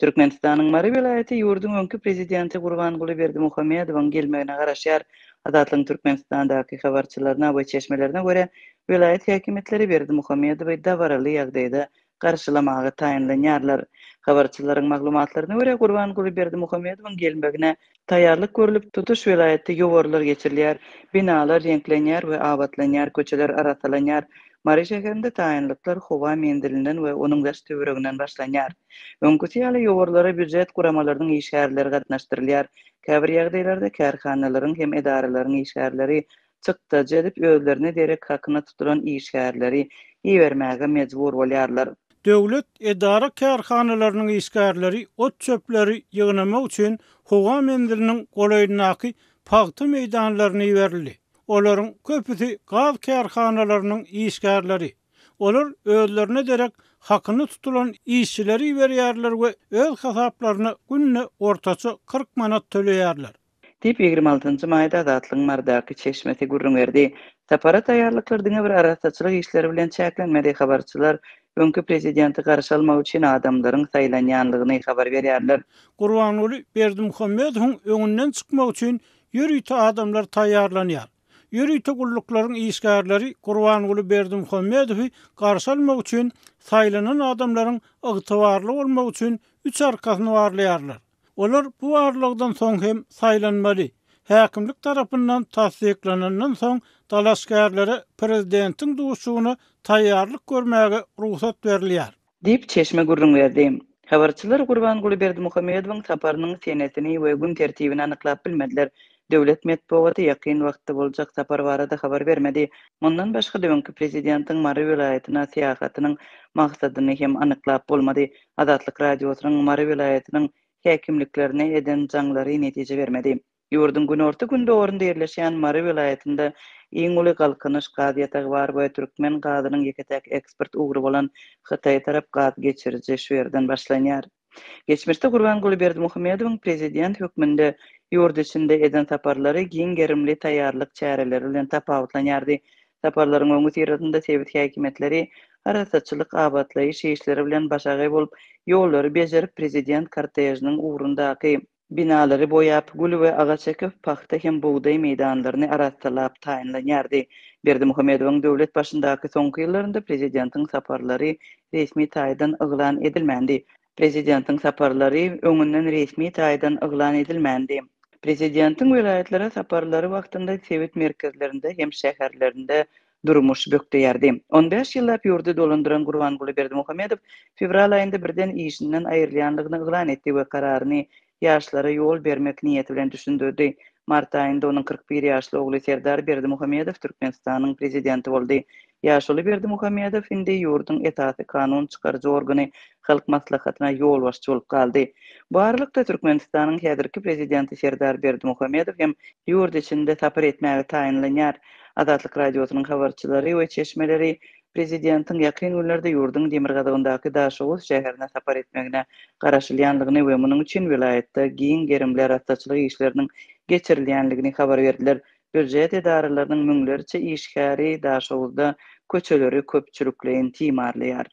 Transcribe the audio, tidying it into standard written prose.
Türkmenistanyň Mary welaýaty ýurduň öňki prezidenti Gurbanguly Berdimuhamedowyň gelmegine garaşýar. Azatlygyň Türkmenistandaky habarçylaryna we çeşmelerine görä, welaýat häkimiýetleri Berdimuhamedowy dabaraly ýagdaýda garşylamaga taýynlanýarlar. Habarçylaryň maglumatlaryna görä, Gurbanguly Berdimuhamedowyň gelmegine taýýarlyk görlüp, tutuş welaýatda ýowarlar geçirilýär, binalar reňklenýär we abatlanýar, köçeler arassalanýar. Mary şäherinde taýynlyklar howa menzilinden we onuň daş-töwereginden başlanýar. Öňküsi ýaly ýowarlara býujet guramalarynyň işgärleri gatnaşdyrylýar. Käbir ýagdaýlarda kärhanalaryň hem edaralaryň işgärleri çykdajy edip, özlerine derek hakyna tutulan işgärleri ibermäge mejbur bolýarlar. Döwlet edara-kärhanalarynyň işgärleri ot-çöpleri ýygnamak üçin howa menziliniň golaýyndaky pagta meýdanlaryna iberildi. Olaryň köpüsi gaz kärhanalarynyň işgärleri. Olar özlerine derek hakyna tutulan işçileri iberýärler we öz hasaplaryna günde ortaça 40 manat töleýärler. Diýip, 26 maýda Azatlygyň Marydaky çeşmesi gürrüň berdi. Sapara taýýarlyklar diňe bir arassaçylyk işleri bilen çäklenmedi, habarçylar öňki prezidenti garşy almak üçin adamlaryň saýlanýanlygyny habar berýärler. Gurbanguly Berdimuhamedowyň öňünden çykmak üçin ýörite adamlar taýýarlanýar. Ýörite gulluklaryň işgärleri Gurbanguly Berdimuhamedowy garşy almak üçin saýlanan adamlaryň ygtybarly bolmagy üçin üç arkasyny barlaýarlar. Olar bu barlagdan soň hem saýlanmaly. Häkimlik tarapyndan tassyklanandan soň dalaşgärlere prezidentiň duşuşygyna taýýarlyk görmäge rugsat berilýär. Diýip, çeşme gürrüň berdi. Habarçylar Gurbanguly Berdimuhamedowyň saparynyň senesini we gün tertibini anyklap bilmediler. Döwlet metbugaty ýakyn wagtda boljak sapar barada habar bermedi. Mundan başga-da öňki prezidentiň Mary welaýatyna syýahatynyň maksadyny hem anyklap bolmady. Azatlyk Radiosynyň Mary welaýatynyň häkimliklerine eden jaňlary netije bermedi. Ýurduň günorta-gündogarynda ýerleşýän Mary welaýatynda iň uly Galkynyş gaz ýatagy bar we türkmen gazynyň ýeke-täk eksport ugry bolan Hytaýa tarap gaz geçiriji şu ýerden başlanýar. Geçmişde Gurbanguly Berdimuhamedowyň prezident hökmünde ýurt içinde eden saparlary giň gerimli taýýarlyk çäreleri bilen tapawutlanýardy. Saparlaryň öňüsyrasynda sebit häkimiýetleri arassaçylyk, abatlaýyş işleri bilen başagaý bolup, ýollary bejerip, prezident kortežiniň ugrundaky binalary boýap, gül we agaç ekip, pagta hem bugdaý meýdanlaryny arassalap taýynlanýardy. Berdimuhamedowyň döwlet başyndaky soňky ýyllarynda prezidentiň saparlary resmi taýdan yglan edilmändi. Prezidentiň saparlary öňünden resmi taýdan yglan edilmändi. Prezidentiň welaýatlara saparlary wagtynda sebit merkezlerinde hem şäherlerinde durmuş bökdeýärdi. On bäş ýyllap ýurdy dolandyran Gurbanguly Berdimuhamedow fewral aýynda birden işinden aýrylýanlygyny yglan etdi we kararyny ýaşlara ýol bermek niýeti bilen düşündirdi. Mart aýynda onuň 41 ýaşly ogly Serdar Berdimuhamedow Türkmenistanyň Prezidenti boldy. Ýaşuly Berdimuhamedow indi ýurduň esasy kanun çykaryjy organy Halk Maslahatyna ýolbaşçy bolup galdy. Bu aralykda, Türkmenistanyň häzirki Prezidenti Serdar Berdimuhamedow hem ýurt içinde sapar etmäge taýynlanýar. Azatlyk Radiosynyň habarçylary we çeşmeleri prezidentiň ýakyn günlerde ýurduň demirgazygyndaky Daşoguz şäherine sapar etmegine garaşylýanlygyny we munuň üçin welaýatda giň gerimli arassaçylyk işleriniň geçirilýänligini habar berdiler. Býujet edaralarynyň müňlerçe işgäri Daşoguzda köçeleri köpçülikleýin timarlaýar.